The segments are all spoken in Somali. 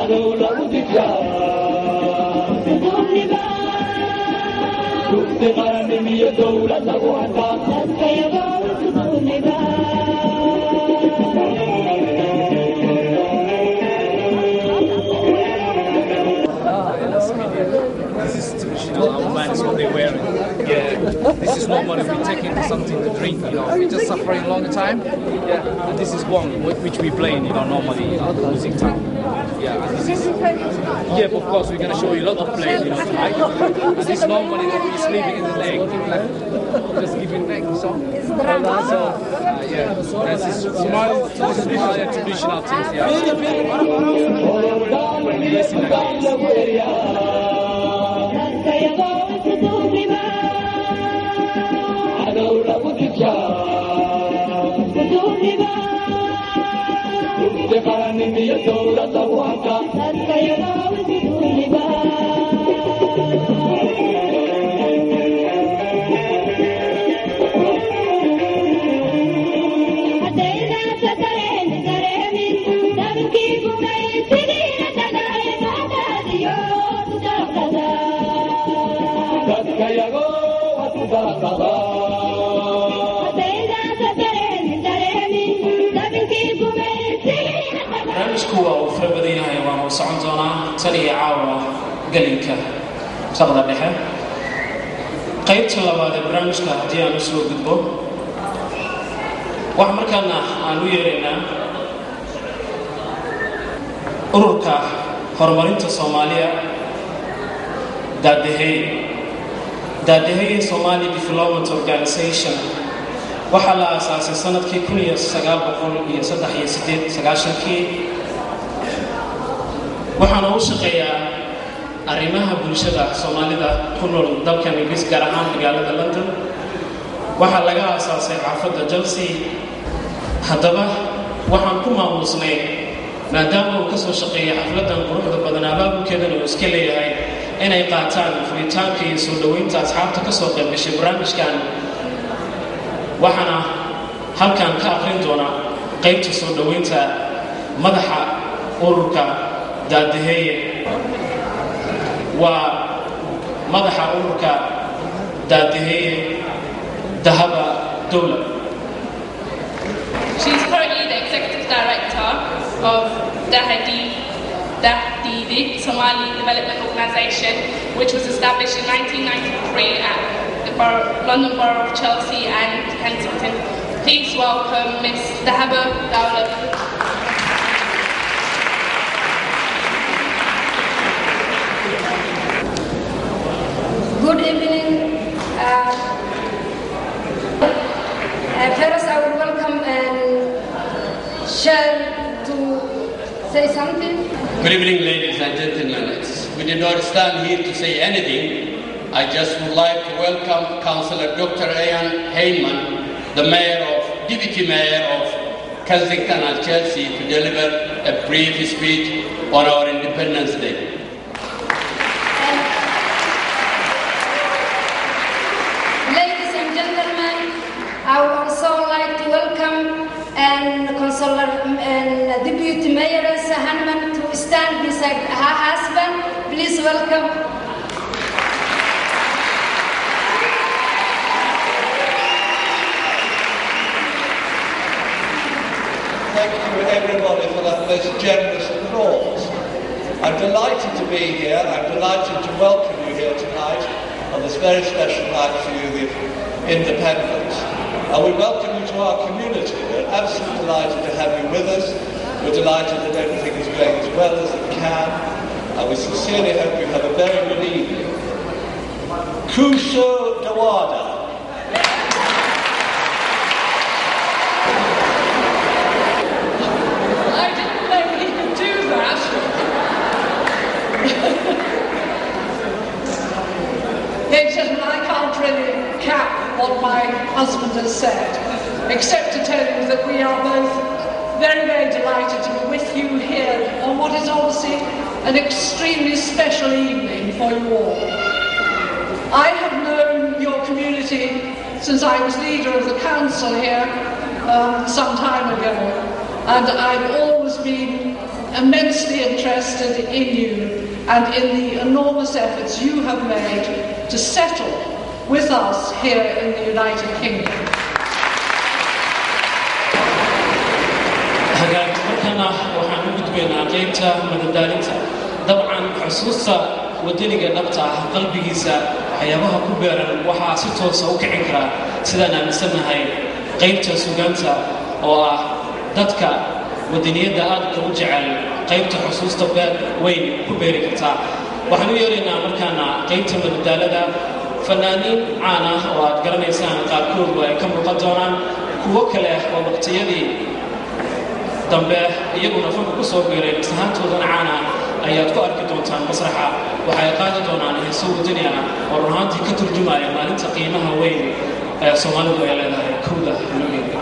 Cadow lagu dijaa dugsi qarannimiyo dowlad lagu hantaa. This is traditional Oman is what they're wearing. Yeah, this is normally we taking something to drink, we just suffering long time. Yeah, and this is one which we play, normally, music time. Yeah, and this is, yeah, of course we're gonna show you a lot of plays, tonight. And this normally that we sleeping in the leg, like just giving neck, so. So, yeah, this is Somali traditional things, yeah. Dressing like this. Lagu eryaa cadow lagu dijaa dugsi qarannimiyo dowlad lagu hantaa. Dadka yagoo waku darqabaa. Barnaamijku waa uu fara badan yahay, waana uu socon doonaa tan iyo caawa gelinka saqda dhexe. Qaybta labaad ee barnaamijka haddii aan usoo gudbo, waxa markaana aan u yeeraynaa ururka horumarinta Soomaaliya Daadahey, Daadaheye Somali Development Organization. Waxaa la aasaasay sanadkii 1993-kii, waxaana u shaqeeyaa arrimaha bulshada Soomaalida ku nool dalkan Ingiriis, gaar ahaan magaalada London. Waxaa laga aasaasay xaafadda Chelsea. Haddaba waxaan ku maamuusnay, maadaama uu ka soo shaqeeyay xafladdan quruxda badan, abaabulkeedana uu iska leeyahay, inay qaataan furitaanka iyo soo dhoweynta asxaabta ka soo qayb gashay barnaamijkan. Waxaana halkan ka aqrin doona qaybta soo dhoweynta madaxa ururka Daadaheeye. Waa madaxa ururka Daadaheeye, Dahaba Dowla. She is currently the Executive Director of Dahadi, Dahdidi Somali Development Organization, which was established in 1993 at the London Borough of Chelsea and Kensington. Please welcome Ms. Dahaba Dawla. Good evening. First, I would welcome and share to say something. Good evening, ladies and gentlemen. We did not stand here to say anything. I just would like to welcome Councillor Dr. Ian Heyman, the Deputy Mayor of Kensington and Chelsea, to deliver a brief speech on our Independence Day. Ladies and gentlemen, I would also like to welcome and Councillor and Deputy Mayor Hanman to stand beside her husband. Please welcome. Thank you everybody for that most generous applause. I'm delighted to be here. I'm delighted to welcome you here tonight on this very special night for you, the Independence. And we welcome you to our community. We're absolutely delighted to have you with us. We're delighted that everything is going as well as it can. And we sincerely hope you have a very good evening. Kuso Dawada. I didn't know he could do that. Ladies and gentlemen, I can't really cap what my husband has said, except to tell you that we are both very, very delighted to be with you here on what is obviously an extremely special evening for you all. I have known your community since I was leader of the council here some time ago, and I've always been immensely interested in you and in the enormous efforts you have made to settle with us here in the United Kingdom. Hagaag, markana waxaan u gudbaynaa qaybta madadaalinta. Dabcan xusuusta wadaniga dhabta ah qalbigiisa waxyaabaha ku beeran waxaa si toosa u kicin karaa, sidaan aaminsannahay, qaybta sugaanta oo ah dadka wadaniyadda aadka u jecel qaybta xusuusta beed weyn ku beeri kartaa. Waxaan u yeeraynaa markaana qaybta madadaalada fanaaniin caan ah oo aad garanaysaan qaarkood waa ay ka muuqan doonaan, kuwo kale oo waqtiyadii dambe iyaguna fanka ku soo biiray masahaantoodana caana ayaad ku arki doontaan masraxa. Waxay qaadi doonaan heeso wadani ah oo run ahaantii ka turjumaya maalinta qiimaha weyn ee Soomaalidu ay leedahay, 1da November.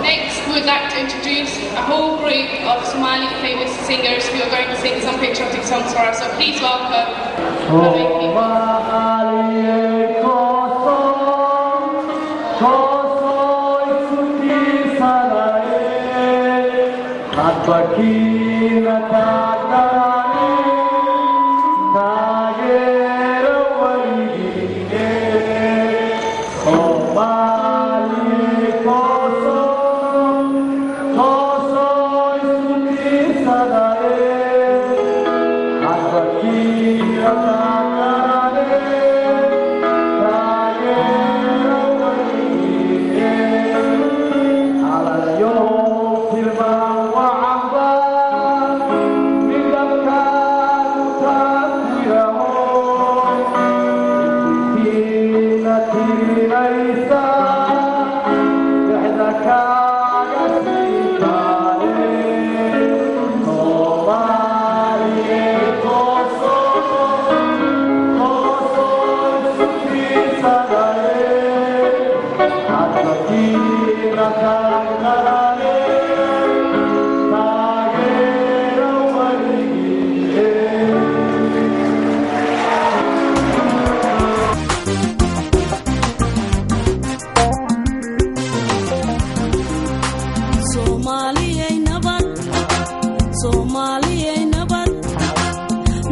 Next, we would like to introduce a whole group of Somali famous singers who are going to sing some patriotic songs for us. So please welcome. Soomaaliyey, toosoo, toosoo, isku tiirsanaye, hadba kiina taageerane, taageero weligiine. Soomaaliyey, toosoo, toosoo, isku tiirsanaye, hadba kiina taageerane, taageero weligiine. Alayo tilmaan wacanba midabkaagu taaswiraho intiina tirinaysa dhexda kaaga sii taale. Soomaaliye, toosoo, toosoo, isku tiirsanaye, hadba kiina taageerane, taageero weligiine. Soomaaliyay nabad, Soomaaliyay nabad,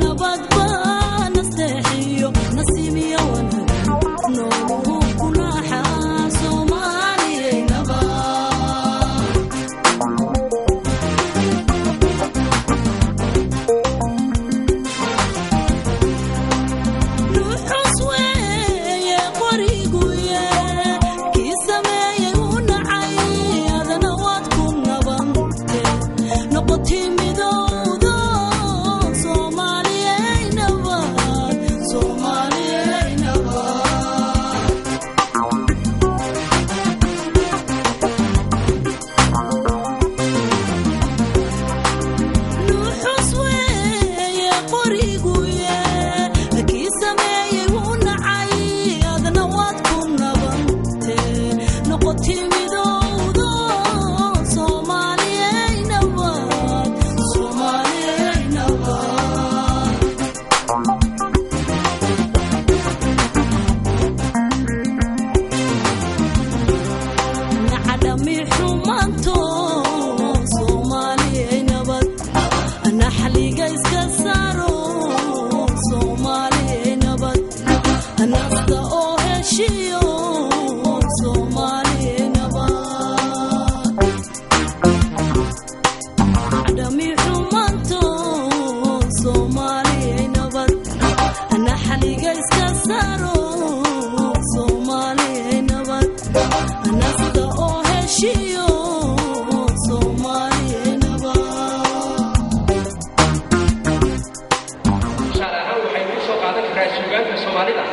nabad baa nasteexiyo nasiibiyo wanaag nooluhu ku naaxa. Soomaaliyay nabad. Nuxus weeye qoriguye kii sameeyey u nacay, adana waad ku nabante noqotii midowdo. Soomaaliyey nabad, Soomaaliyey nabad. Nuxus weeye qoriguye kii sameeyey u nacay, adna waad ku nabante noqotii midowdo. Soomaaliyey nabad, Soomaaliyey nabad. Nacdhami xumaanto Soomaaliyey nabad, naxliga iska saaro. Soomaaliyey nabad, nasta oo heshiyo. Soomaaliyey nabad. Nacdhami xumaanto Soomaaliyey nabad, naxliga iska saaro. Soomaaliyey nabad, nasta oo heshiyo. Soomaaliyey nabad. Tusaale ahaan, waxaynu u soo qaadan karaa suugaanta Soomaalida.